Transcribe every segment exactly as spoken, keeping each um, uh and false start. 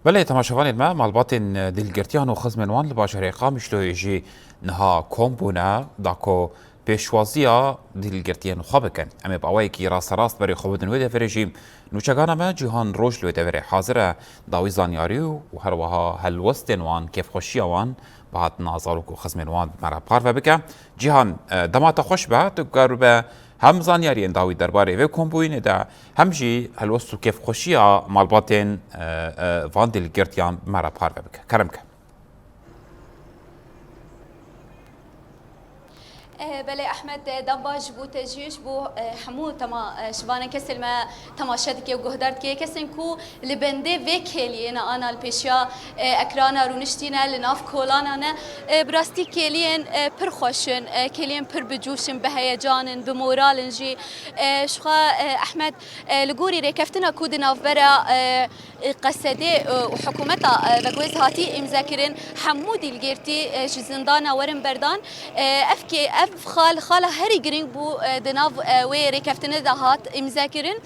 Belê, temaşevanên me, malbatên dîlgirtiyan û xizmên wan li bajarê Qamişloyê jî niha kom bûne, da ku pêşwaziya dîlgirtiyên xwe bikin. Em ê bi awayekî rasterast berê xwe bidin wê deverê jî. Nûçegana me Cîhan Roj li wê deverê hazir e, dawî zanyarî û herweha helwestên wan, kêfxweşiya wan bi hatina zarok û xizmên wan bi me re parve bike. Cîhan, e, dema te xweş be, tu karibe hem zanyariyên dawî derbarê vê kombûyînê de, hem jî helwest û kêfxweşiya malbatên, e, e, van dîlgirtiyan bi me re parve bike. Kerem ke. Eh, belê Ehmed, eh, dem baş ji bo te jî, ji bo, eh, hemû tema-, eh, ji vanê kesên me temaşe dike û guhdar dike, kesên ku li bendê vê kêliyê ne, ana li pêşiya, eh, ekrana rûniştî ne, li nav kolana ne. Eh, bi rastî kêliyên, eh, pir xweş in, eh, kêliyên pir bi cûş in, bi heyecan in, bi moral in jî. Eh, ji xwe, eh, Ehmed, eh, li gorî rêkeftina ku di navbera, eh, Qesedê, e, û hikûmeta, e, veguhêz hatî îmzekirin, hemû dîlgirtî, e, ji zindana werin berdan. E, ev kê-, ev xal, xala herî girîng bû, e, di nav, e, wê rêkeftinê de hat îmzekirin.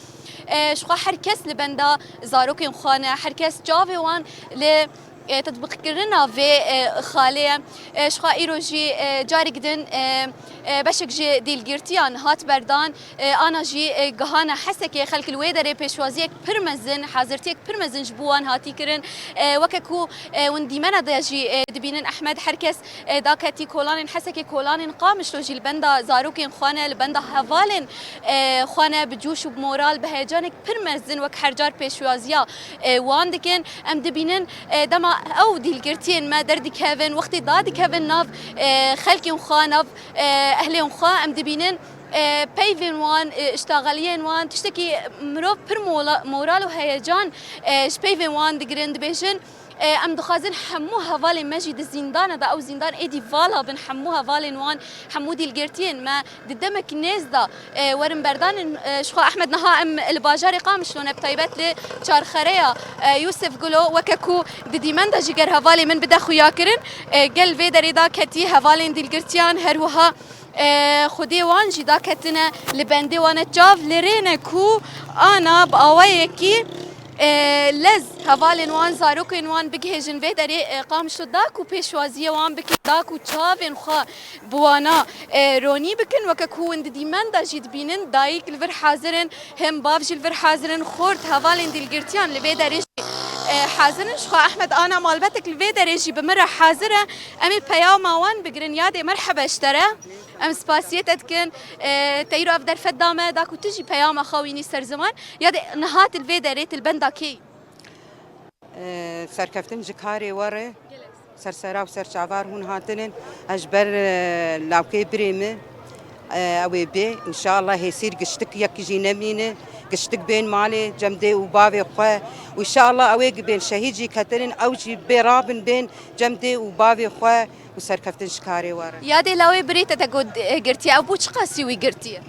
E, ji xwe her kes li benda zarokên xwe ne, her kes çavê wan li, e, tetbiqkirina vê, e, xalê ye. E, ji xwe îro jî, e, carek din, e, e, beşek ji dîlgirtiyan hat berdan. E, ana jî, e, gihana Hesekê, xelk li wê derê pêşwaziyek pir mezin, hazirtiyek pir mezin ji bo wan hatî kirin. E, weke ku, e, hûn dîmena de jî, e, dibînin Ehmed, her kes, e, daketî kolanên Hesekê, kolanên Qamişlo jî li benda zarokên xwe ne, li benda hevalên, e, xwe ne, bi cûş û bi moral, bi heyecanek pir mezin wek her car pêşwaziya, e, wan dikin. Em dibînin, e, dema ew dîlgirtiyên me derdikevin, wextê dadikevin nav, e, xelkên xwe, nav, e, ehlên xwe, em dibînin, e, peyvên wan, e, iştaxeliyên wan, tiştekî mirov pir mola-, moral û heyecan, e, ji peyvên wan digirin, dibêjin, e, em dixwazin hemû hevalên me jî di zîndana de, ew zîndan êdî vala bin, hemû hevalên wan, hemû dîlgirtiyên me di demek nêz de, e, werin berdanin. E, ji xwe Ehmed, niha em li bajarê Qamişlo ne, bi taybet li çarxereya, e, Yûsif Gulo, weke ku di dîmen de jî ger hevalê min bide xuyakirin, e, gel vê derê daketî hevalên dîlgirtiyan, her wiha, e, xwedê wan jî daketine li bendê wan e. Çav li rê ne ku ana bi awayekî, e, lez hevalên wan, zarokên wan bigihêjin vê derê, e, Qamişlo, da ku pêşwaziyê wan bikin, da ku çavên xwe bi wana, e, ronî bikin. Weke ku hûn di dîmen de jî dibînin, dayik li vir hazir in, him bav jî li vir hazir in, xort, hevalên dîlgirtiyan li vê derê jî, e, hazir in. Ji xwe Ehmed, ana malbetek li vê derê jî bi min re hazir e. Em ê peyama wan bigirin. Yadê, merhebe ji te re. Em spasiyê te dikin. E, te îro ev derfet da me, da ku tu jî peyama xwe wînî ser ziman. Yadê, niha tu li vê derê, tu li benda kê yî? E, serkeftin ji karê we re. Ser sera û ser çavar hûn hatinin. Ez ji ber, e, lawkê birê min, e, ew ê bê. Înşallah hêsîr giştik yek jî nemîne. Giştik bên malê cem dê û bavê xwe. Û înşallah ew ê bên şehîd jî ketinin, ew jî bê rabin bên cem dê û bavê xwe û serkeftin ji karê we re. Yadê lawê birê te te got, e, girtiye. Ew bû çiqasî wî girtiye?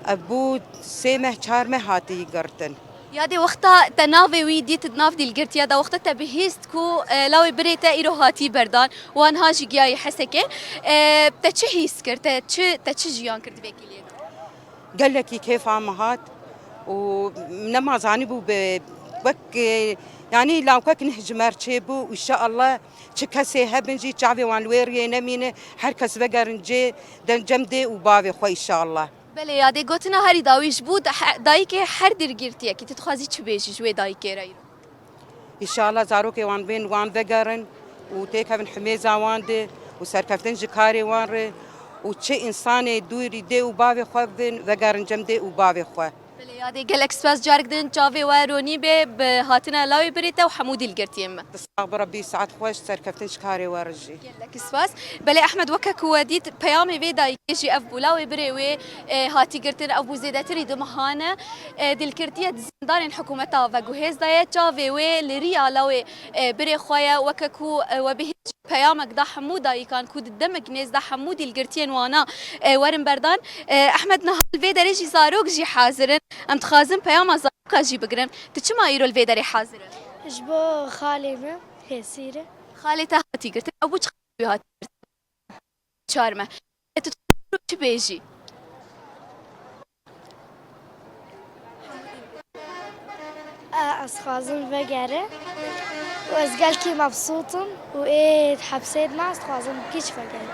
Ev bû sê meh, çar meh hatî girtin. Yadê wexta te navê wî dît di nav dîlgirtiya de, wexta te bihîst ku, e, lawê birê te îro hatî berdan, wan ha jî giyayî Hesekê, e, te çi hîs kir, te çi, te çi jiyan kir di vê kêliyê de? Gelekî kêfa min hat û nema zanîbû bi wek, e, yanî lawkek neh ji me re çêbû û înşallah çi kesê hebin jî çavê wan li wê riyê nemîne, her kes vegerin cê, de cem dê û bavê xwe înşallah. Belê, yadê gotina herî dawî ji bo da-, he-, dayikê her dîlgirtiyekî, tu dixwazî çi bêjî ji wê dayikê re îro? Înşallah zarokê wan bên wan vegerin û têkevin himêza wan de û serkeftin ji karê wan re û çi însanê dûrî dê û bavê xwe bin, vegerin cem dê û bavê xwe. Belê, yadê gelek spas, carek din çavê we ronî bê bi hatina lawê birê te û hemû dîlgirtiyên me. Sax bi Rebbî, saet xweş, serkeftin ji karê we re jî. Gelek spas. Belê Ehmed, weke ku we dît, peyamê vê dayikê jî ev bû. Lawê birê wê, e, hatî girtin, ev bû zêdetirî du mehan e. E, dîlgirtiye di zindanên hikûmeta veguhêz de ye. Çavê wê li riya lawê, e, birê xwe ye. Weke ku, e, we bihîst, peyamek da hemû dayikan ku di demek nêz de hemû dîlgirtiyên wana, e, werin berdan. E, Ehmed, niha li vê derê jî zarok jî hazir in. Em dixwazin peyama zaroka jî bigirin. Tu çima îro li vê derê hazir î? Ji bo xalê me, Hêsîr e. Xalê te hatî girtin. Ew bû çi wî hatî girtin? Çar meh. E, tu çi bêjî? Ez dixwazim vegerim û ez gelkî mebsût im û ê hepsê de me, ez dixwazim kîç vegerim.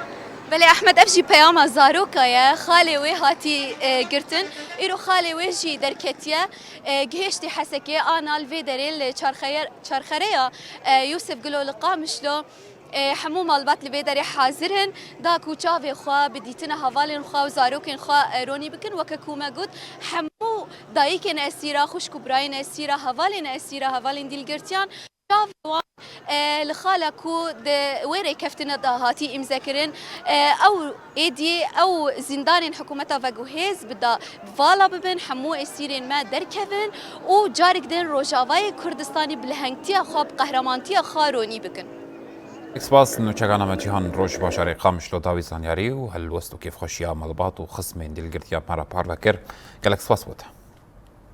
Belê Ehmed, ev jî peyama zaroka ye. Xalê wê hatî e, girtin. Îro xalê wê jî derketiye. E, gihêştî Hesekê, ana li vê derê li çarxeye- çarxereya e, Yûsif Gulo li Qamişlo. E, hemû malbat li vê derê hazir in, da ku çavê xwe bi dîtina hevalên xwe û zarokên xwe e, ronî bikin. Weke ku me got, hemû dayikên esîra, xwişk û birayên esîra, hevalên esîra, hevalên dîlgirtiyan, çavê wan e, li xala ku di wê rêkeftina de hatî îmzekirin, e, ew êdî ew zîndanên hikûmeta veguhêz bi da vala bibin, hemû esîrên me derkevin û carek din Rojavayê Kurdistanî bi lehengtiya xwe, bi qehremantiya xwe ronî bikin. Spas. Nûçegana me Cîhan Roj bajarê Qamişlo dawî zanyarî û helwest û kêfxweşiya malbat û xismên dîlgirtiya me re parve kir. Gelek spas bo te.